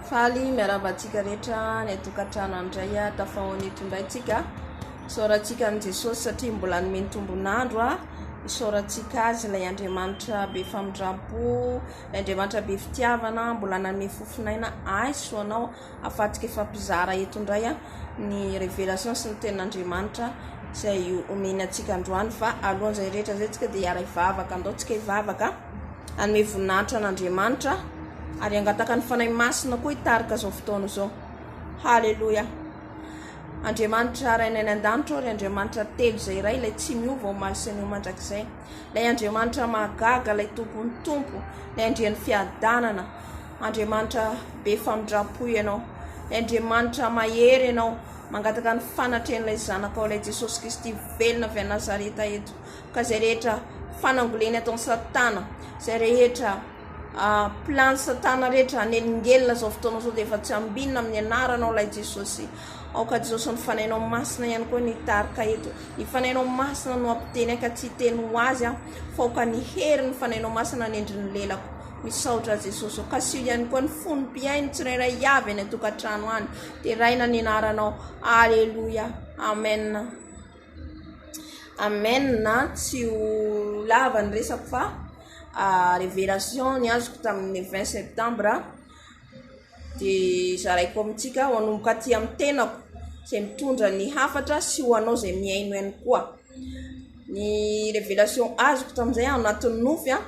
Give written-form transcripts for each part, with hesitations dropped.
Faly miarahaba antsika rehetra any an-tokantrano indray a, tafahaona eto indray tsika. Isaorantsika an'i Jesosy satria mbola nomeny tombon'andro a. Isaorantsika azy ilay Andriamanitra be famindram-po, ilay Andriamanitra be fitiavana, mbola nanome fofon'aina ahy sy ho anao ahafahantsika hifampizara eto indray a ny révélation sy ny tenin'Andriamanitra izay omeny antsika androany fa alohan'izay rehetra izay tsika dia hiara-hivavaka. Andao tsika hivavaka. Hanome voninahitra an'Andriamanitra ary hangataka ny Fanahy Masina koa hitarika izao fotoana izao. Haleloia. Andriamanitra Rainay any an-danitra ô, ry Andriamanitra telo izay iray, ilay tsy miova omaly sy anio mandrakizay. Ilay Andriamanitra mahagaga, ilay Tompon'ny Tompo, ilay Andrian'ny fiadanana. Andriamanitra be famindram-po ianao. Ilay Andriamanitra mahery ianao. Mangataka ny fanatrehan'ilay Zanakao, ilay Jesosy Kristy velona avy any Nazareta eto. Ka izay rehetra fanangoleny ataon'i Satana, izay rehetra plan Satana rehetra hanelingelina izao fotoana izao dia efa tsy ambinina amin'ny anaranao ilay Jesosy. Aoka Jesosy ny Fanahinao Masina ihany koa ny hitarika eto. Ny Fanahinao Masina no hampiteny ahy ka tsy hiteny ho azy aho, fa aoka ny herin'ny Fanahinao Masina hanendry ny lelako. Misaotra Jesosy ô. Kasiho ihany koa ny fon'ny mpihaino tsirairay avy any an-tokantrano any. Deraina ny anaranao. Aleloia. Amen. Amen tsy ho lava ny resako fa révélation ny azoko tamin'ny 20 septembre dia zaraiko amintsika ho hanomboka aty amin'ny tenako izay mitondra ny hafatra sy ho anao izay mihaino ihany koa. Ny révélation azoko tamin'izay ao anatin'ny nofy a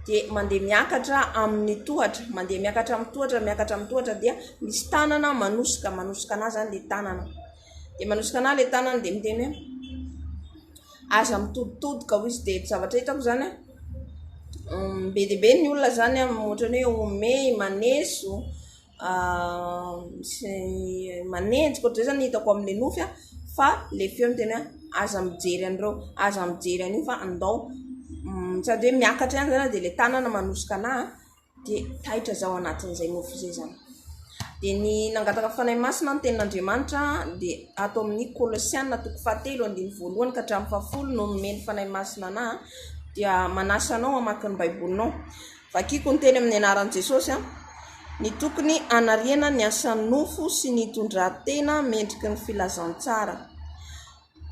dia mandeha miakatra amin'ny tohatra, mandeha miakatra amin'ny tohatra, miakatra amin'ny tohatra dia misy tanana manosika, manosika anahy izany ilay tanana. Dia manosika anahy ilay tanana dia miteny hoe aza mitoditodika hoy izy. Dia zavatra hitako izany an, be dia be ny olona izany an, ohatran'ny hoe homehy, maneso, sy manenjika ohatr'izay izany ny hitako amin'ilay nofy an, fa ilay feo miteny hoe aza mijery an'ireo, aza mijery an'io fa andao sady hoe miakatra ihany izany aho dia ilay tanana manosika anahy an. Dia taitra zaho anatin'izay nofy izay zany. Dia ny nangataka Fanahy Masina ny tenin'Andriamanitra dia ato amin'ny Kolosiana toko fahatelo andininy voalohany ka hatramin'ny fahafolo no nomeny Fanahy Masina anahy dia manasa anao hamaky ny Baibolinao. Vakiko ny teny amin'ny anaran'i Jesosy an. Ny tokony hanariana ny asan'ny nofo sy ny hitondran-tena mendriky ny filazantsara.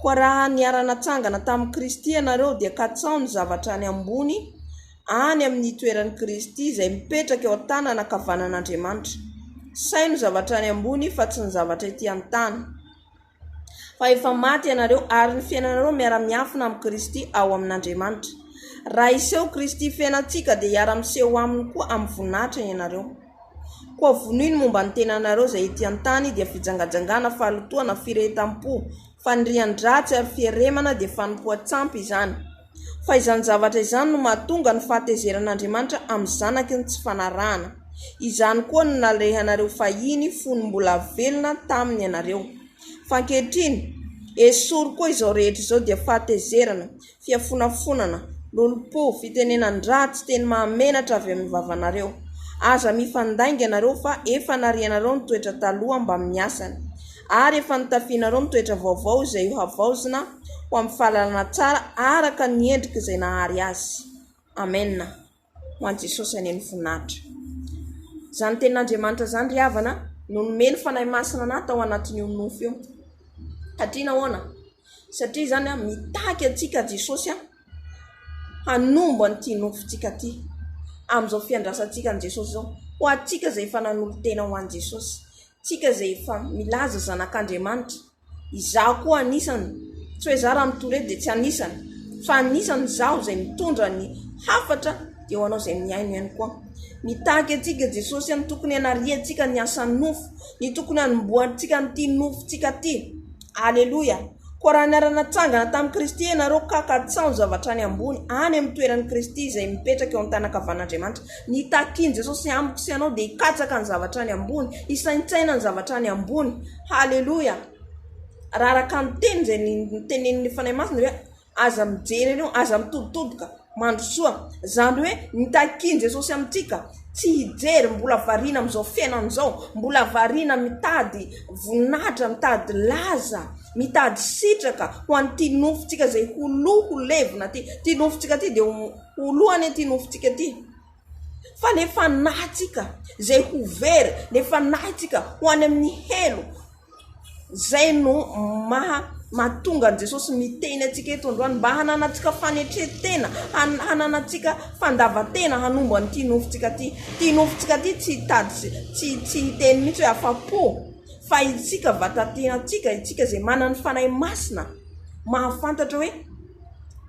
Koa raha niara-natsangana tamin'i Kristy ianareo, dia katsaho ny zavatra any ambony, any amin'ny toeran'i Kristy, izay mipetraka eo an-tanana ankavanan'Andriamanitra. Saino ny zavatra any ambony, fa tsy ny zavatra ety an-tany. Fa efa maty ianareo, ary ny fiainanareo miara-miafina amin'i Kristy ao amin'Andriamanitra. Raha hiseho Kristy fiainantsika, dia hiara-miseho aminy koa amin'ny voninahitra ianareo. Koa vonoy ny momba ny tenanareo izay ety an-tany, dia fijangajangana, fahalotoana, firehetam-po, fanirian-dratsy ary fieremana, dia fanompoan-tsampy izany. Fa izany zavatra izany no mahatonga ny fahatezeran'Andriamanitra amin'ny zanaky ny tsy fanarahana. Izany koa no nalehanareo fahiny fony mbola velona taminy ianareo. Fa ankehitriny, esory koa izao rehetra izao, dia fahatezerana, fiafonafonana, lolompo, fitenenan-dratsy, teny mahamenatra avy amin'ny vavanareo. Aza mifandainga ianareo fa efa narianareo ny toetra taloha mbamin'ny asany, ary efa notafianareo ny toetra vaovao izay hohavaozina ho amin'ny fahalalana tsara araka ny endrik'izay nahary azy. Amena. Ho an'i Jesosy anie ny voninahitra. Izany tenin'Andriamanitra izany ry havana no nomeny Fanahy Masina anah tao anatin'io nofy io. Satria nahoana? Satria izany an, mitaky antsika Jesosy an, hanombo an'ity nofintsika ity. Amin'izao fiandrasantsika an'i Jesosy izao. Ho antsika izay efa nanolo-tena ho an'i Jesosy. Tsika izay efa milaza zanak'Andriamanitra. Izaho koa anisany, tsy hoe izaho raha mitory eto dia tsy anisany, fa anisany izaho izay mitondra ny hafatra dia ho anao izay mihaino ihany koa. Mitaky antsika Jesosy ny tokony hanariantsika ny asan'ny nofo, ny tokony hanombohantsika an'ity nofontsika ity. Aleloia! Koa raha niara-natsangana tamin'i Kristy ianareo ka katsaho ny zavatra any ambony, any amin'ny toeran'i Kristy izay mipetraka eo an-tanan-kavan'Andriamanitra. Ny takin'i Jesosy amiko sy ianao dia hikatsaka ny zavatra any ambony, hisaintsaina ny zavatra any ambony. Haleloia! Raha araka ny teny izay notenenin'ny Fanahy Masina dia hoe aza mijery an'io, aza mitoditodika, mandrosoa. Izany hoe ny takin'i Jesosy amintsika, tsy hijery, mbola variana amin'izao fiainana izao, mbola variana mitady voninahitra, mitady laza, mitady sitraka ho an'ity nofontsika izay ho lo ho levona ity. Ity nofontsika ity dia ho lo anie ity nofontsika ity. Fa le fanahintsika izay ho very, le fanahintsika ho any amin'ny helo, Izay no maha mahatonga an'i Jesosy miteny antsika eto androany mba hananantsika fanetren-tena, hananantsika fandavan-tena hanombo an'ity nofontsika ity. Ity nofontsika ity tsy hitady tsy tsy hiteny mihitsy hoe afa-po fa isika vatan-tenantsika, isika izay manana ny Fanahy Masina mahafantatra hoe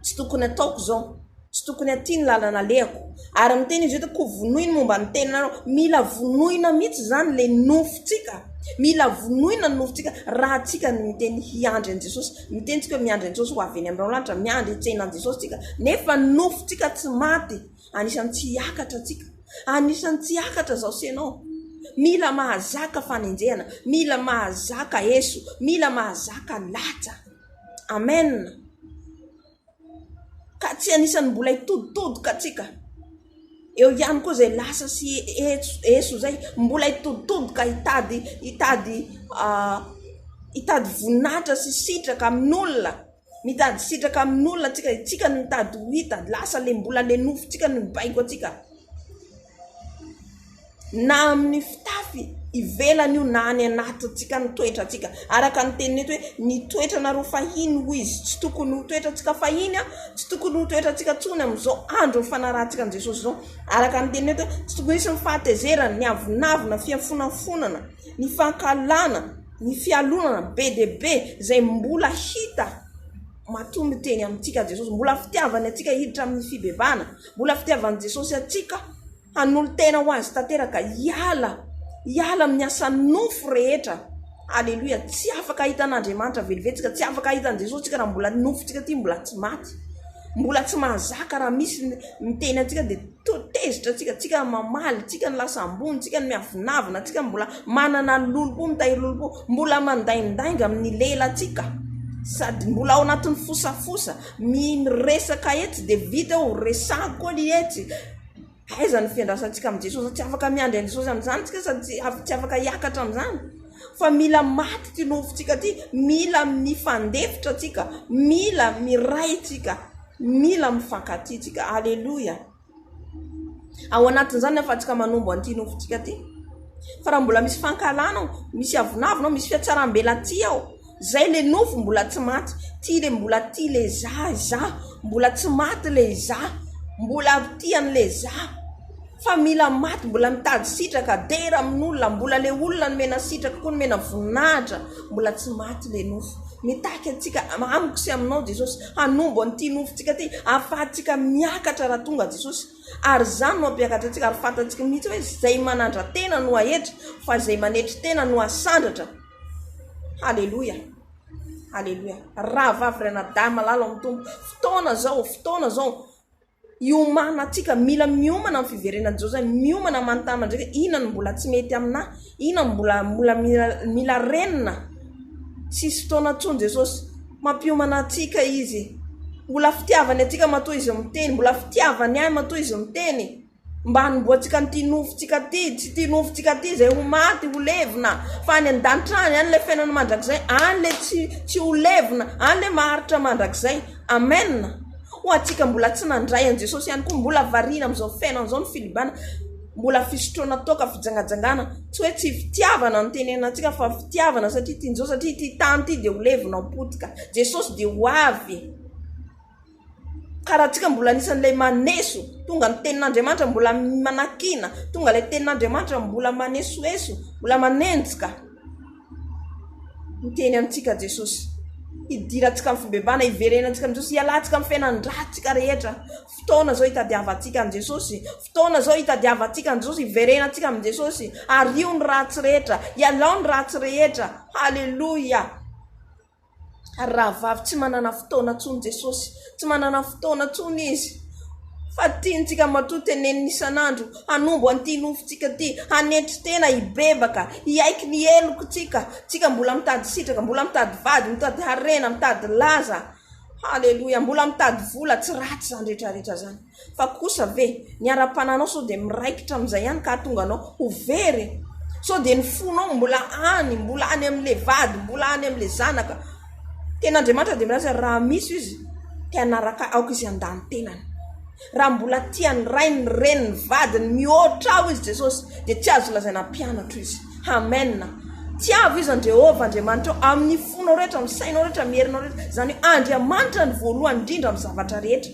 tsy tokony ataoko izao. Tsy tokony aty ny lalana alehako. Ary miteny izy eto ko vonoy ny momba ny tenanareo. Mila vonoina mihitsy izany le nofontsika. Mila vonoina ny nofontsika raha tsika ny miteny hiandry an'i Jesosy. Miteny tsika hoe miandry an'i Jesosy ho avy eny amin'ny lanitra, miandry hitsena an'i Jesosy tsika. Nefa ny nofontsika tsy maty. Anisan'ny tsy hiakatra tsika. Anisan'ny tsy hiakatra zaho sy ianao. Mila mahazaka fanenjehana, mila mahazaka eso, mila mahazaka latsa. Amen. Ka tsy anisan'ny mbola hitoditodoka antsika. Eo ihany koa izay lasa sy eso izay, mbola hitoditodoka hitady hitady hitady voninahitra sy sitraka amin'olona. Mitady sitraka amin'olona antsika, isika no mitady ho hita, lasa ilay mbola ilay nofontsika no mibaiko antsika. Na amin'ny fitafy ivelany io na any anatintsika ny toetrantsika. Araka ny teniny eto hoe ny toetranareo fahiny hoy izy, tsy tokony ho toetrantsika fahiny an, tsy tokony ho toetrantsika intsony amin'izao andron'ny fanarahantsika an'i Jesosy izao. Araka ny teniny eto hoe tsy tokony hisy ny fahatezerana, ny avonavona, ny fiafonafonana, ny fankahalana, ny fialonana be dia be izay mbola hita matoa miteny amintsika Jesosy. Mbola fitiavany antsika hiditra amin'ny fibebahana, mbola fitiavan'i Jesosy antsika. Hanolo-tena ho Azy tanteraka, hiala, hiala amin'ny asan'ny nofo rehetra. Aleloia! Tsy afaka hahita an'Andriamanitra velively tsika, tsy afaka hahita an'i Jesosy tsika raha mbola ny nofontsika ity mbola tsy maty. Mbola tsy mahazaka raha misy miteny antsika dia toa tezitra tsika, tsika mamaly, tsika ny lasa ambony, tsika ny miavonavona, tsika mbola manana lolompo, mitahiry lolompo, mbola mandaindainga amin'ny lelantsika, sady mbola ao anatin'ny fosafosa, miresaka etsy dia vita eo, resahiko koa ny etsy. Aiza ny fiandrasantsika amin'i Jesosy? Tsy afaka miandry an'i Jesosy amin'izany isika sady tsy afaka hiakatra amin'izany. Fa mila maty ity nofontsika ity, mila mifandefitra tsika, mila miray tsika, mila mifankatia tsika. Aleloia! Ao anatin'izany ny ahafahantsika manombo an'ity nofontsika ity. Fa raha mbola misy fankahalana ao, misy avonavona ao, misy fihatsaram-belatsihy ao, Zay le nofo mbola tsy maty, ty le mbola tia le za, izaho, mbola tsy maty le izaho, mbola tia an'le za, fa mila maty, mbola mitady sitraka, dera amin'olona, mbola le olona nomena sitraka koa nomena voninahitra, mbola tsy maty le nofo. Mitaky antsika, amiko sy aminao Jesosy, hanombo an'ity nofontsika ty, ahafahantsika miakatra raha tonga Jesosy, ary izany no hampiakatra antsika, ary fantatsika mihitsy hoe izay manandra-tena no hahetra, fa izay manetry tena no hasandratra. Haleloia. Haleloia. Rahavavy Ranadahy malala ao amin'ny Tompo. Fotoana zao, fotoana zao. Iomanantsika, mila miomana amin'ny fiverenan'i Jesosy, miomana manontany mandreka inona no mbola tsy mety aminà, inona no mbola mbola mila mila renina. Tsisy fotoana intsony Jesosy. Mampiomana antsika Izy. Mbola fitiavany antsika matoa Izy miteny, mbola fitiavany ahy matoa Izy miteny. Mba hanombohantsika an'ity nofontsika ity, tsy ity nofontsika ity izay ho maty, ho levona, fa any an-danitra any, any ilay fiainana mandrakizay, any ilay tsy, tsy ho levona, any ilay maharitra mandrakizay. Amen! Ho antsika mbola tsy nandray an'i Jesosy ihany koa, mbola variana amin'izao fiainana izao ny filibana, mbola fisotroana toaka, fijangajangana, tsy hoe tsy fitiavana no tenenina antsika fa fitiavana satria tian'i Jesosy, satria ity tany ity dia ho levona, ho potika. Jesosy dia ho avy. Ka raha tsika mbola anisan'ilay maneso, tonga ny tenin'Andriamanitra mbola manakiana, tonga ilay tenin'Andriamanitra mbola manesoeso, mbola manenjika, miteny amintsika Jesosy. Hidirantsika amin'ny fibebahana, hiverenantsika amin'i Jesosy, hialantsika amin'ny fiainan-dratsika rehetra. Fotoana izao hitadiavantsika an'i Jesosy, fotoana izao hitadiavantsika an'i Jesosy, hiverenantsika amin'i Jesosy. Ario ny ratsy rehetra, ialao ny ratsy rehetra. Haleloia! Ary rahavavy tsy manana fotoana tsony Jesosy, tsy manana fotoana tsony Izy. Fa tiantsika matoa teneniny isan'andro hanombo an'ity nofontsika ity, hanetry tena, hibebaka, hiaiky ny helokontsika. Tsika mbola mitady sitraka, mbola mitady vady, mitady harena, mitady laza. Haleloia, mbola mitady vola, tsy ratsy izany rehetra rehetra izany. Fa kosa ve, ny ara-panahinao sao dia miraikitra amin'izay ihany ka hahatonga anao ho very? Sao dia ny fonao mbola any, mbola any amin'ilay vady, mbola any amin'ilay zanaka? Tena Andriamanitra dia milaza raha misy izy te hanaraka ahy, aoka izy handà ny tenany. Raha mbola tia ny rainy, ny reniny, ny vadiny mihoatra aho izy Jesosy dia tsy azo lazaina mpianatro izy. Amen. Tiavo izy Andrehova Andriamanitrao amin'ny fonao rehetra, amin'ny sainao rehetra, amin'ny herinao rehetra. Izany hoe Andriamanitra no voalohany indrindra amin'ny zavatra rehetra.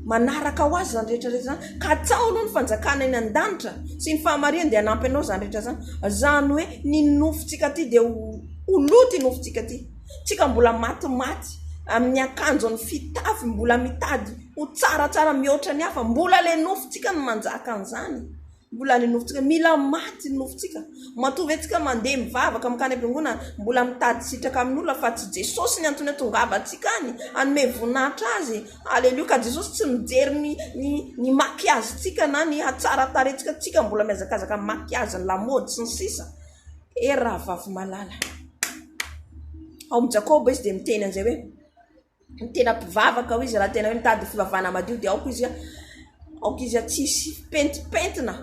Manaraka ho azy izany rehetra rehetra izany. Katsaho aloha ny fanjakana eny an-danitra sy ny fahamarinany dia hanampy anao izany rehetra izany. Izany hoe ny nofontsika aty dia ho ho lo ity nofontsika ity. Tsika mbola matimaty amin'ny akanjon'ny fitafy mbola mitady ho tsaratsara mihoatra ny hafa. Mbola ilay nofontsika no manjaka an'izany. Mbola ny nofontsika. Mila maty ny nofontsika. Matoa ve tsika mandeha mivavaka mankany am-piangonana mbola mitady sitraka amin'olona fa tsy Jesosy ny antony hatongavantsika any hanome voninahitra Azy. Aleloia. Ka Jesosy tsy mijery ny ny ny maquillage-tsika na ny hatsaran-tarehintsika. Tsika mbola mihazakazaka amin'ny maquillage, ny lamaody sy ny sisa. Hery rahavavy malala. Ao amin'i Jakoba izy dia miteny an'izay hoe ny tena mpivavaka hoy izy raha tena hoe mitady fivavahana madio dia aoka izy aoka izy tsy hisy pentimpentina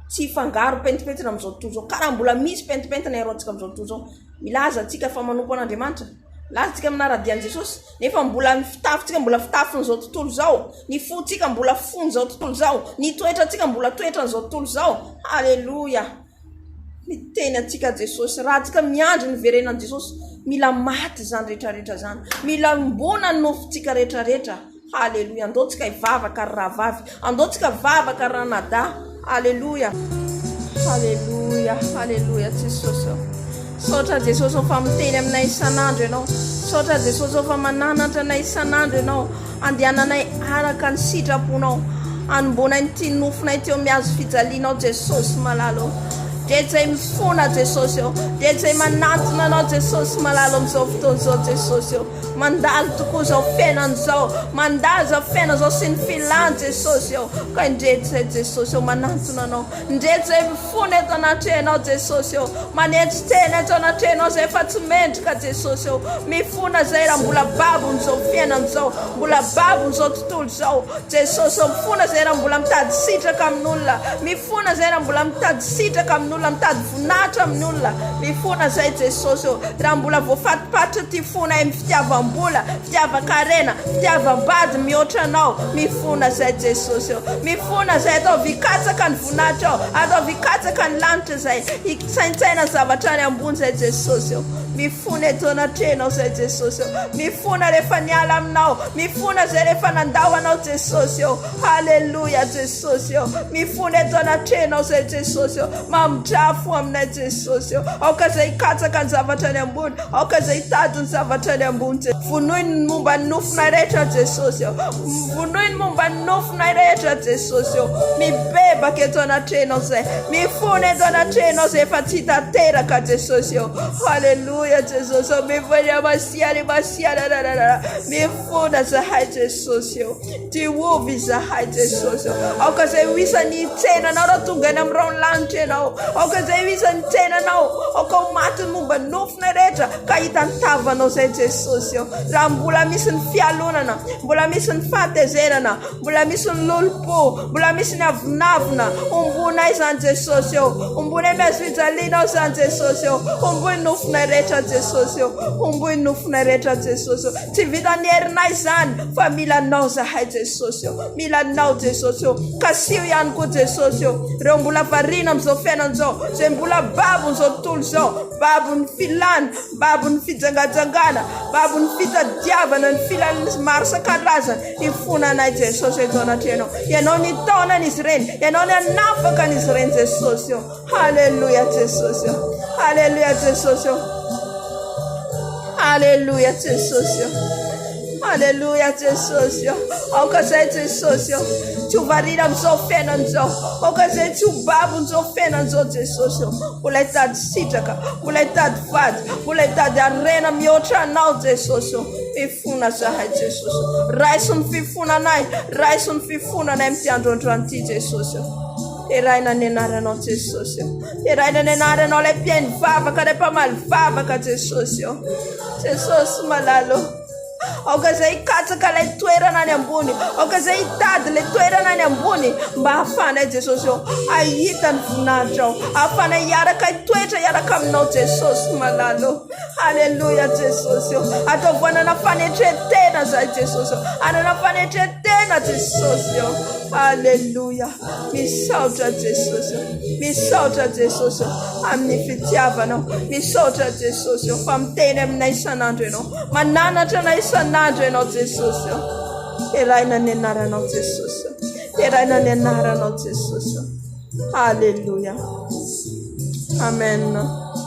tsy hifangaro pentimpentina amin'izao tontolo izao ka raha mbola misy pentimpentina eroantsika amin'izao tontolo izao milaza antsika fa manompo an'Andriamanitra milaza antsika manara-dia an'i Jesosy nefa mbola ny fitafintsika mbola fitafin'izao tontolo izao ny fontsika mbola fon'izao tontolo izao ny toetrantsika mbola toetran'izao tontolo izao haleloia Miteny antsika Jesosy. Raha antsika miandry ny verenan'i Jesosy, mila maty izany rehetrarehetra izany. Mila ombona ny nofontsika rehetrarehetra. Haleloia. Andao tsika hivavaka ry rahavavy. Andao tsika vavaka ry ranadahy. Haleloia. Haleloia. Haleloia Jesosy ô. Misaotra Jesosy ô fa miteny aminay isan'andro Ianao. Misaotra Jesosy ô fa mananatra anay isan'andro Ianao. Andehananay araka ny sitraponao. Anomboanay ny ity nofonay ity eo amin'ny hazo fijalianao Jesosy malala ô. Dia izay mifona Jesosy ô. Dia izay manantona Anao Jesosy malala amin'izao fotoana izao Jesosy ô. Mandalo tokoa izao fiainana izao. Mandalo izao fiainana izao sy ny filany Jesosy ô. Ka indreto izay Jesosy ô manantona Anao. Indreto izay mifona eto anatrehanao Jesosy ô. Manetry tena eto anatrehanao izay fa tsy mendrika Jesosy ô. Mifona izay raha mbola babon'izao fiainana izao, mbola babon'izao tontolo izao. Jesosy ô, mifona izay raha mbola mitady sitraka amin'olona. Mifona izay raha mbola mitady sitraka amin'olona, mitady voninahitra amin'ny olona. Mifona izay Jesosy ô. Raha mbola voafatipatitra ity fonay amin'ny fitiavam-bola, fitiavan-karena, fitiavam-bady mihoatra anao. Mifona izay Jesosy ô. Mifona izay ataovy hikatsaka ny voninahitrao, ataovy hikatsaka ny lanitra izay, hisaintsaina ny zavatra any ambony izay Jesosy ô. Mifona eto anatrehanao izay Jesosy ô. Mifona rehefa niala aminao, mifona izay rehefa nandao anao Jesosy ô. Haleloia Jesosy ô. Mifona eto anatrehanao izay Jesosy ô. Mamindrafo aminay Jesosy ô. Aoka izay hikatsaka ny zavatra any ambony. Aoka izay hitady ny zavatra any ambony Jesosy. Vonoy ny momba ny nofonay rehetra Jesosy ô. Vonoy ny momba ny nofonay rehetra Jesosy ô. Mibebaka eto anatrehanao izay. Mifona eto anatrehanao izay efa tsy tanteraka Jesosy ô. Haleloia Jesosy ô. Mifona Masia le Masia la la la la. Mifona zahay Jesosy ô. Diovy izahay Jesosy ô. Aoka izay ho isan'ny tsenanao raha tonga any amin'ny rahon'ny lanitra ianao. Aoka izay ho isan'ny tsenanao. Aoka ho maty ny momba ny nofona rehetra ka hita ny tavanao izay Jesosy ô. Raha mbola misy ny fialonana, mbola misy ny fahatezerana, mbola misy ny lolompo, mbola misy ny avonavona, ombonay izany Jesosy ô. Ombonay mihazo fijalianao izany Jesosy ô. Omboy ny nofonay rehetra Jesosy ô. Omboy ny nofonay rehetra Jesosy ô. Tsy vitan'ny herinay izany fa mila Anao zahay Jesosy ô. Mila Anao Jesosy ô. Kasiho ihany koa Jesosy ô. Ireo mbola variana amin'izao fiainana izao, izay mbola babon'izao tontolo izao, babon'ny filana, babon'ny fijangajangana, babon'ny fitadiavana ny filana maro isan-karazany. Hifona anay Jesosy eto anatrehanao. Ianao nitaona an'izy ireny, Ianao nanafaka an'izy ireny Jesosy ô. Haleloia Jesosy ô. Haleloia Jesosy ô. Haleloia Jesosy ô. Haleloia Jesosy ô. Aoka izay Jesosy ô. Tsy ho variana amin'izao fiainana izao. Aoka izay tsy ho babon'izao fiainana izao Jesosy ô. Mbola hitady sitraka, mbola hitady vady, mbola hitady harena mihoatra anao Jesosy ô. Mifona zahay Jesosy ô. Raiso ny fifonanay, raiso ny fifonanay amin'ity andro androany ity Jesosy ô. Deraina ny anaranao Jesosy ô. Deraina ny anaranao ilay mpihaino vavaka, ilay mpamaly vavaka Jesosy ô. Jesosy malala ô. Aoka izay hikatsaka ilay toerana any ambony. Aoka izay hitady ilay toerana any ambony mba hahafahanay Jesosy ô hahita ny voninahitrao. Hahafahanay hiaraka hitoetra hiaraka aminao Jesosy malala ô. Haleloia Jesosy ô. Ataovy hanana fanetren-tena izahay Jesosy ô. Hanana fanetren-tena. Amena Jesosy ô. Alléluia. Misaotra Jesosy ô. Misaotra Jesosy ô amin'ny fitiavanao. Misaotra Jesosy ô fa miteny aminay isan'andro ianao. Mananatra anay isan'andro ianao Jesosy ô. Deraina ny anaranao Jesosy ô. Deraina ny anaranao Jesosy ô. Alléluia. Amen.